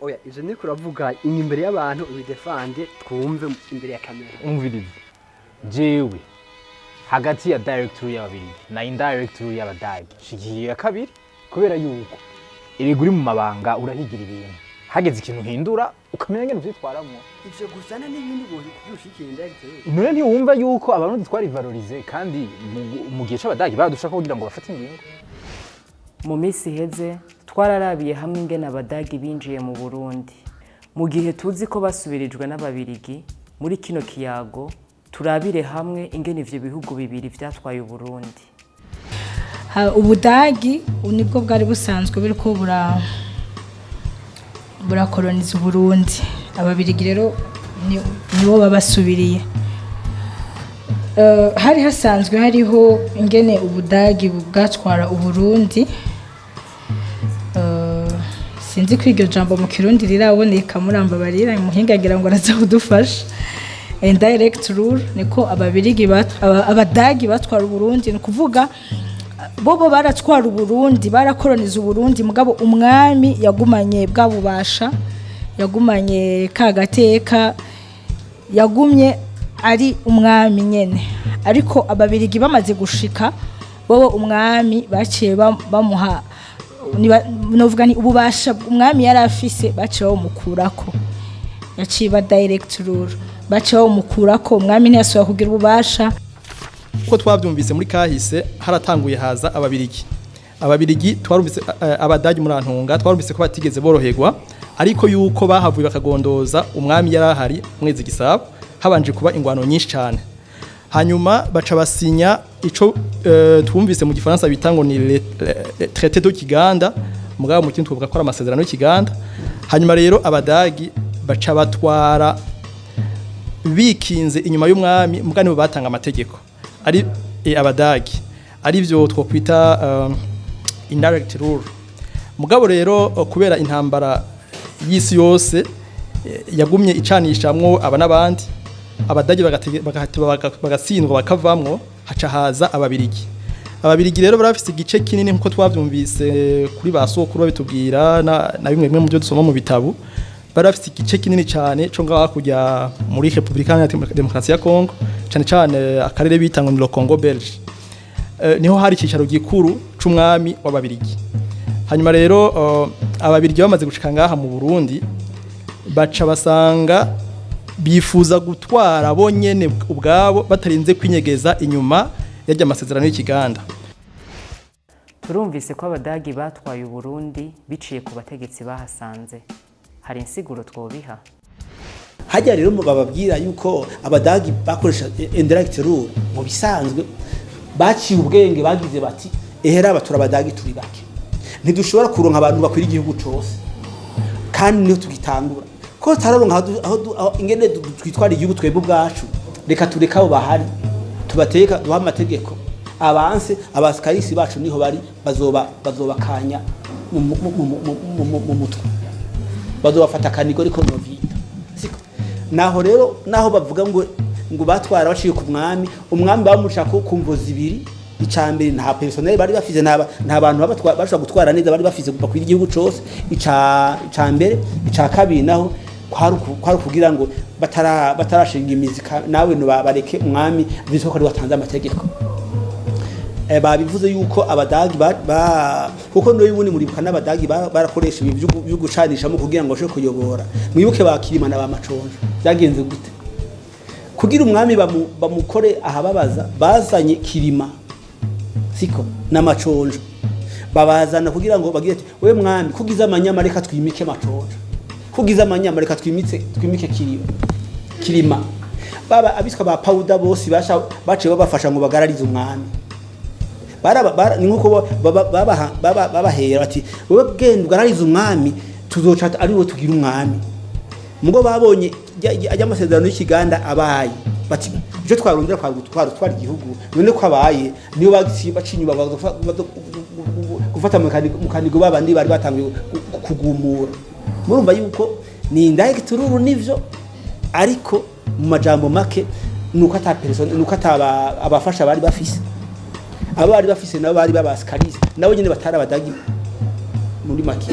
Oya, ivyo niko uravuga imbere y'abantu, ubidefande twumve imbere ya kamera. Umviriza, jewe hagati ya direct rule y'Ababirigi na indirect rule y'Abadagi shigiye ya kabiri, kubera yuko erega uri mu mabanga urahigira ibintu, hageze ikintu uhindura ukamenya ngene uvyitwaramwo. Ivyo gusana n'ibindi bushikiye indirect rule. None ntiwumva yuko Abarundi twari valorisés kandi mu gihe c'Abadagi badushaka kugira ngo bafate ingingo? Mu minsi iheze twararabiye hamwe ingene Abadagi binjiye mu Burundi, mu gihe tuzi ko basubirijwe n'Ababirigi. Muri kino kiyago turabire hamwe ingene ivyo bihugu bibiri vyatwaye Uburundi. Ubudagi nibwo bwari busanzwe buriko burakoloniza Uburundi. Ababirigi rero nibo babasubiriye. Hari hasanzwe hariho ingene Ubudagi bwatwara Uburundi. Sinzi ko iryo jambo mu Kirundi riraboneka, murambabarira, muhinga ngira ngo araza kudufasha. Indirect rule niko Ababirigi Abadagi batwara Uburundi. Ni ukuvuga bobo baratwara Uburundi, barakoloniza Uburundi, mugabo umwami yagumanye bwa bubasha, yagumanye ka gateka, yagumye ari umwami nyene. Ariko Ababirigi bamaze gushika, bobo umwami baciye bamuha novuga ni ububasha umwami yari afise baciye bamukurako. Yaciye ba direct rule, baciye bamukurako, umwami ntiyasubira kugira ububasha. Uko twabyumvise muri kahise, haratanguye haza Ababirigi. Ababirigi twarumvise, Abadagi muri antunga, twarumvise ko batigeze boroherwa, ariko yuko bahavuye bakagondoza umwami yari ahari Mwezi Gisabo, habanje kuba ingwano nyinshi cyane. Hanyuma baca basinya ico twumvise mu Gifaransa bita ngo ni le traité de Kiganda, mugabo mu kindi twovuga ko ari amasezerano y'Ikiganda. Hanyuma rero Abadagi baca batwara bikinze inyuma y'umwami, muga nibo batanga amategeko ari Abadagi, ari byo twokwita indirect rule. Mugabo rero kubera intambara y'isi yose yagumye icanishamwo aba n'abandi, Abadagi bagahateba bagatsindwa bakavamwo, haca haza Ababirigi. Ababirigi rero barafise igice kinini, nkuko twavyumvise kuri ba sokuru babitubwira na bimwe bimwe mu byo dusoma mu bitabo. Barafise igice kinini cyane cyo ngaho hakurya muri Republika Iharanira Demokarasi ya Congo, cyane cyane akarere bita ngo ni le Congo Belge. Niho hari icyicaro gikuru c'umwami w'Ababirigi. Hanyuma rero Ababirigi bamaze gushika ngaha mu Burundi, baca basanga bifuza gutwara bonyene ubwabo, batarinze kwinyegeza inyuma y'arya amasezerano y'Ikiganda. Turumvise ko Abadagi batwaye Uburundi biciye ku bategetsi bahasanze. Hari insiguro twobiha? Hajya rero bababwira yuko Abadagi bakoresha indirect rule, mu bisanzwe baciye ubwenge, bagize bati: "Ehera abatura Abadagi turi bake, ntidushobora kuronka abantu bakwira igihugu cose, kandi niho tugitangura ko tararonka aho ingene twitwara igihugu twebwe ubwacu. Reka tureke abo bahari, tubateka, duha amategeko abanse abasikarisi bacu niho bari, bazobakanya mu mutwe, bazobafata akanigo." Ariko novita siko naho rero, naho bavuga ngo batwara baciye ku mwami, umwami bamushaka ku mvo zibiri. Icambere, nta personnel bari bafise, nta bantu bashobora gutwara neza bari bafise bakwira igihugu cose, ica mbere. Ica kabiri naho kwari kugira ngo batarashinga imizi nawe no bareke umwami biziko ko ari watanze amategeko. Babivuze yuko Abadagi kuko n'uyu bundi muribuka n'Abadagi barakoresha ibi byo gucanishamo kugira ngo bashobore kuyobora. Mwibuke ba Kirima na ba Maconjo, byagenze gute kugira umwami bamukore ahababaza? Bazanye Kirima siko na Maconjo, babazana kugira ngo bagire ati: "We mwami, kugize amanyama, reka twimike Maconjo; kugize amanyama, reka twimike Kirima." Baba abiswa ba Pauda bose basha baciye babafasha ngo bagararize umwami. Ni nkuko babahera bati: "Wowe genda ugararize umwami, tuzoca ari wowe tugira umwami." Mugo babonye ajya amasezerano y'Ikiganda abaye, bati: "Icyo twarondera twara igihugu, none ko abaye." Niyo bagiye baca inyuma gufata mu kanigo babandi bari batanguye kugumura. Murumva yuko ni indirect rule nivyo, ariko mu majambo make nuko ata person, nuko ataba abafasha bari bafise. Abo bari bafise nabo bari babasikarise, nabo nyene batari Abadagi muri make.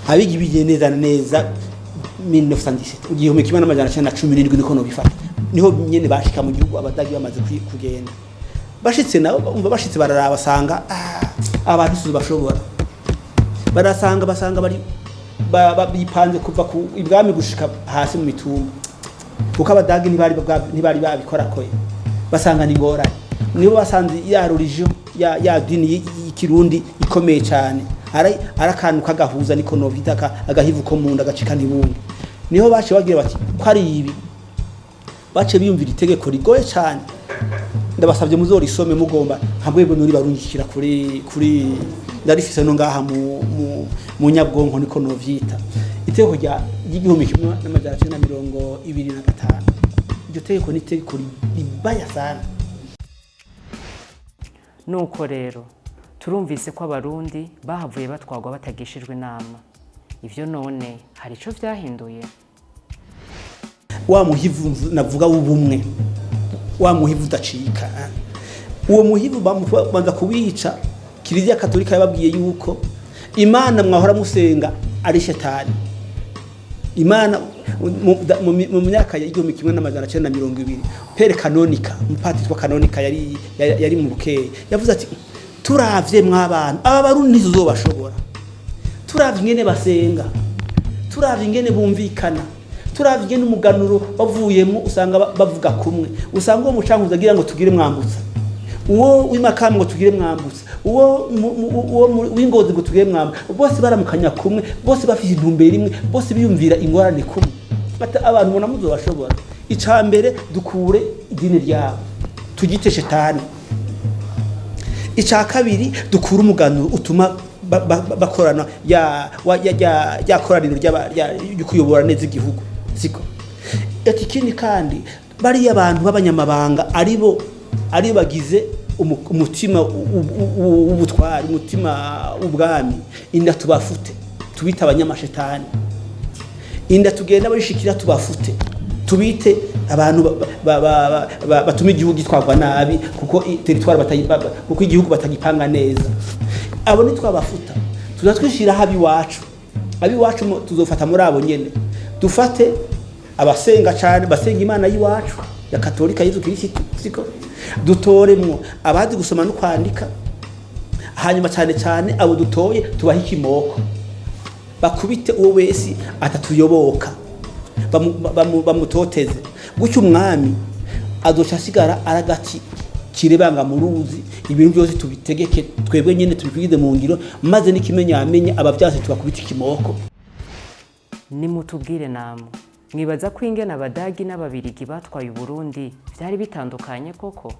Abiga bigiye neza na neza 1917, 1917, niko nobifata, niho nyene bashika mu gihugu Abadagi bamaze kugenda. Bashitse nabo umva, bashitse bararaba, basanga abantu si bashobora, barasanga basanga bari bipanze kuva ku ibwami gushika hasi mu mitumba, kuko Abadagi ntibari babikorakoye. Basanga ni ngorane. Nibo basanze ya religion, ya dini y'ikirundi ikomeye cyane, ari akantu kagahuza, niko novita, agahivu ko munda gacika ntibunge. Niho bace bagira bati ko ari ibi, bace biyumvira itegeko rigoye cyane. Ndabasabye muzorisome mugomba, nka mwebwe nuri barungikira kuri ndarifise no ngaha mu nyabwonko, niko novyita. Itegeko rya 1925, iryo tegeko ni itegeko ribaya sana. Nuko rero turumvise ko Abarundi bahavuye batwagwa batagishijwe inama. Ivyo none hari ico vyahinduye? Wa muhivu navuga w'ubumwe, wa muhivu udacika, uwo muhivu babanza kuwica. Kiliziya Katolika yababwiye yuko Imana mwahora musenga ari shetani. Imana mu myaka ya 1920, Père Kanonika, umupatiri witwa Kanonika yari mu Bukeye, yavuze ati: "Turavye mw'abantu aba Barundi ntituzobashobora. Turavye ingene basenga, turavye ingene bumvikana, turavye ingene umuganuro bavuyemo usanga bavuga kumwe, usanga uwo mucankuzo agira ngo tugire Mwambutsa, uwo w'imakamba ngo tugire Mwambutsa, uwo w'ingozi ngo tugire Mwambutsa, bose baramukanya kumwe, bose bafite intumbero imwe, bose biyumvira ingorane kumwe. Bata abantu mubona muzobashobora? Ica mbere dukure idini ryabo tugite shetani. Icya kabiri dukura umuganuro utuma bakorana ya koraniro ryo kuyobora neza igihugu, siko?" Ati ikindi kandi, bariya abantu b'abanyamabanga aribo ari bagize umutima w'ubutwari, umutima w'ubwami, inda tubafute tubite abanyamashetani, inda tugenda barishikira tubafute tubite abantu batuma igihugu gitwarwa nabi, kuko territoire kuko igihugu batagipanga neza. Abo nitwabafuta tuza twishira abiwacu. Abiwacu tuzofata muri abo nyene, dufate abasenga cyane, basenga Imana y'iwacu ya Katolika, Yezu Kirisitu, siko? Dutoremwo abazi gusoma no kwandika, hanyuma cyane cyane abo dutoye tubahe ikimoko, bakubite uwo wese atatuyoboka, bamutoteze. Gutyo umwami azoca asigara aragati kirebanga mu ruzi, ibintu byose tubitegeke twebwe nyene, tubikwigize mu ngiro, maze n'ikimenyamenya abavyase tubakubita ikimoko." Nimutubwire namwe, mwibaza ko ingene Abadagi n'Ababirigi batwaye Uburundi vyari bitandukanye koko?